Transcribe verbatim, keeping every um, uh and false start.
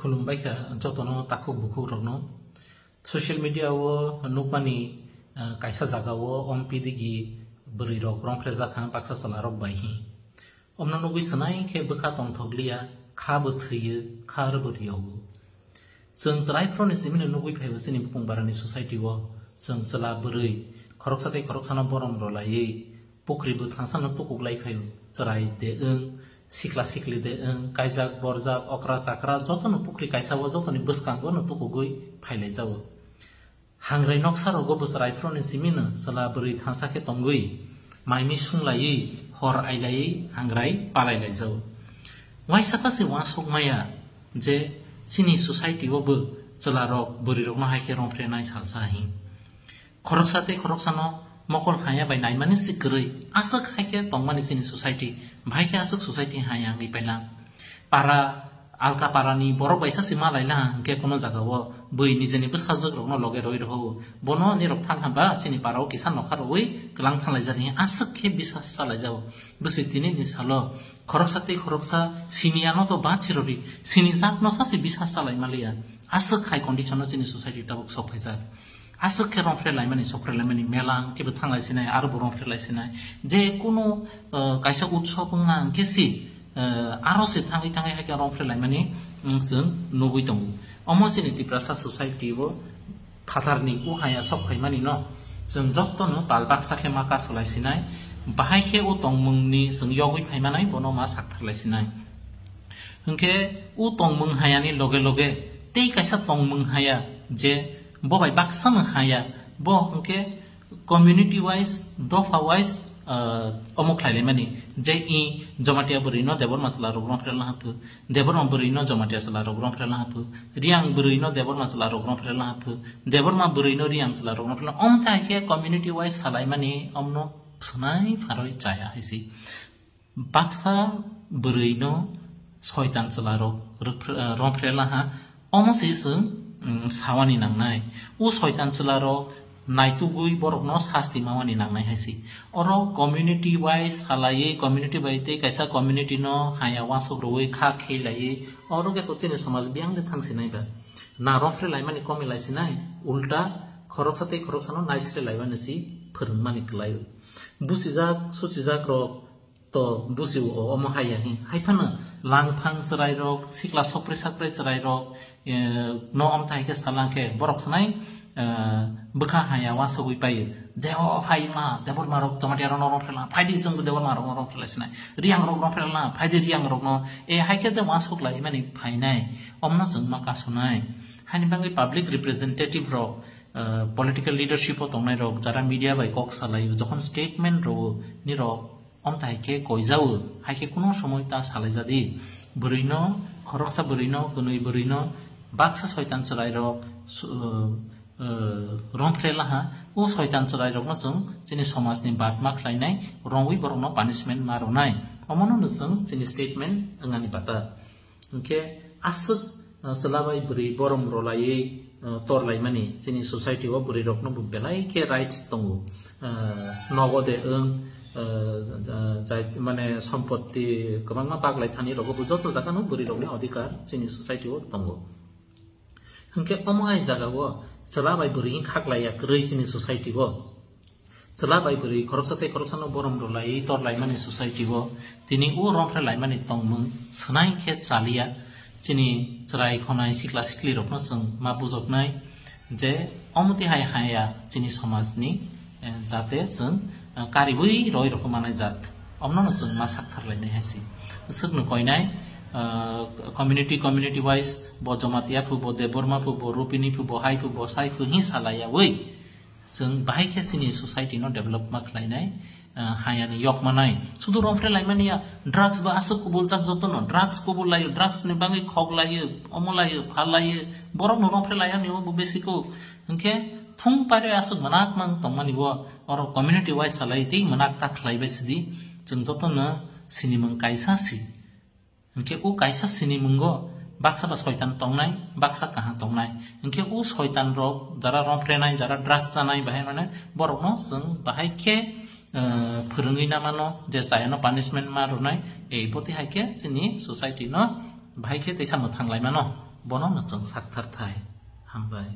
Khulumbai kha jotono takhuk bukhuk rokno. Social media o nukmani, ah, kaisa jaga o ompidigi bwrwi rok rongphrejak kha baksa chwla rok bai hi. Omno nugwi swnai khe bwkha tongthokliya, kha bo thwiyo, kha aro bo riyogo. Chwng chwrai phoroni simino nugwi phaibo chini bukung barani society o. Chwng chwla bwrwi khoroksa tei khoroksano borom rwlaiwi pukri bwthangsano tukuklai phaio. Chwrai de wng, sikla sikli de wng, kaijak borjak, okra chakra jotono pukri kaisa o jotoni bwskango no tukugwi phailaijago. Hangrai noksa rogo bo chwrai phoroni simino chwla bwrwi thansa khe tongwi, mai mi sunglaiwi, hor ailaiwi hangrai palailaijago. Waisa kasi uansuk maya je chini society o bo chwla rok bwrwi rokno hai khe rongphrenai salsa hi. Khoroksa tei khoroksano mokol haya bai naimani si kwrwi aswk hai khe tongmani chini society, bahai khe aswk society haya wngwi paila. Para alka parani borok baisa si ma laila hwnkhe kuno jaga o bui nijeni bwsajwk rokno loge roi rw o. Bono nirok thang hwnba chini para o kisa nokha rwi kwlang thang laijak hi aswk khe bisas sa laijak o. Bwswi tini ni salo khoroksa tei khoroksa sini ano to ba chirori sini jak no sa si bisas sa lai maliya. Aswk hai condition o chini society tabuk sok phaijak. Aswk khe rongphre laimani, sokphre laimani, mela hwnkhe bo thang lai sinai, aro bo rongphre lai sinai. Je kuno, uh, kaisa utsob wngna hwnkhe si, uh, aro se thangwi thangwi hai khe rongphre laimani, um, chwng nugwi tongo. Omo chini Tiprasa society o phatarni o haya sok phaimani no chwng jotono pal baksa khe ma kasolai sinai, bahai khe o tongmungni chwng yogwi phaimanai bono ma sakthar lai sinai. Hwnkhe o tongmung hayani loge loge tei kaisa tongmung haya je bo bai baksa no haya, bo hwnkhe community wise, dopha wise, ah, omo khlai laimani je i Jomatia bwrwi no Debbarma chwla rok rongphre laha phu, Debbarma bwrwi no Jomatia chwla rok rongphre laha phu, Riang bwrwi no Debbarma chwla rok rongphre laha phu, Debbarma bwrwi no Riang chwla rok rongphre laha, om thai khe community wise salaimani omno swnai pharwi chaya hai si. Baksa bwrwino soitan chwlarok rwphr-, eh, romphre laha, omo se chwng, mm, sawani nangnai. O soitan chwlarok naitugwi borokno sasti mawani nangnai hai se. Oro community wise salaiwi, community bai tei kaisa community no haya uansuk rwui kha kheilaiwi, oro khe totini somaj biyang le thang sinai ba. Na romphre laimani komi lai sinai, ulta khoroksa tei khoroksano naisre laimani si phwrwngmani kwlai. Buchijak, suchijak rok to busi o, omo hai ya hin. Hai phano langphang chwrai rok, sikla sokpri sakpri chwrai rok, eh, no om thai khe salang khe borok swnai, eh, bwkha haya uansugwi paio. Je o hai ma Debbarma rok Jamatia rok no romphre la, phaidi chwng Debbarma rok no romphre lai sinai. Riang rok romphre la, phaidi Riang rok no, eh, hai khe je uansuk lai mani phainai. Omno chwng ma kasunai. Haini bagwi public representative rok, eh, political leadership o tongnai rok, jara media bai kok salai, jokhon statement rwo, ni rok, Omthai khe koijao, hai khe kuno somoi ta salaijadi. Bwrwino, khoroksa bwrwino, kwnwi bwrwino, baksa soitan chwrairok su-, uh, uh, romphre laha. O soitan chwrairokno chwng chini somajni batma khlainai, rongwi borokno punishment ma rwnai. Omono no chwng chini statement wngani bata. Hwnkhe aswk, uh, chwla bai bwrwi borom rwlaiwi, uh, torlaimani chini society o bwrwi rokno bo belai khe rights tongo. Uh, nogo de wng, uh, ja-, ja-, mane sompotti kwbangma baglai thani rogo bo joto jagano bwrwi rokni odhikar chini society o tongo. Hwnkhe omo hai jagao chwla bai bwrwi wng khaklaiya kwrwi chini society o. Chwla bai bwrwi khoroksa tei khoroksano borom rwlaiwi torlaimani society o tini o romphre laimani tongmung swnai khe chaliya. Chini chwrai khonai sikla sikli rokno chwng ma bujoknai je omo twi hai haya chini somajni, eh, jate chwng, eh, karibwi roi rokho manai jat, omno no chwng ma sakthar lainai hai se. Swkno koinai, eh, community, community wise bo Jomatia phu, bo Debbarma phu, bo Rupini phu, bo hai phu, bo sai phu hi salaiyawi. Chwng bahai khe chini society no develop ma khlainai, ah, hayani yok manai. Sudu romphre laimani ya, drugs ba aswk kubuljak jotono, drugs kubul laio, drugs ni bagwi khok laio, omo laio, phal laio, borok no romphre laiyani obo besi kuk. Hwnkhe thung pairwi aswk manak mang tongmani bo, oro community wise salai tei manak ta khlai bai sidi. Chwng jotono sinimung kaisa si. Hwnkhe o kaisa sinimungo baksa ba soitan tongnai, baksa kaham tongnai. Hwnkhe o soitan rok jara romprenai, jara drugs chanai bahai mane borokno chwng bahai khe, eh, phwrwngwi na mano je chayano punishment ma rwnai, ei botwi hai khe chini society no bahai khe teisa mwthang lai mano. Bono no chwng sakthar thai. Hambai.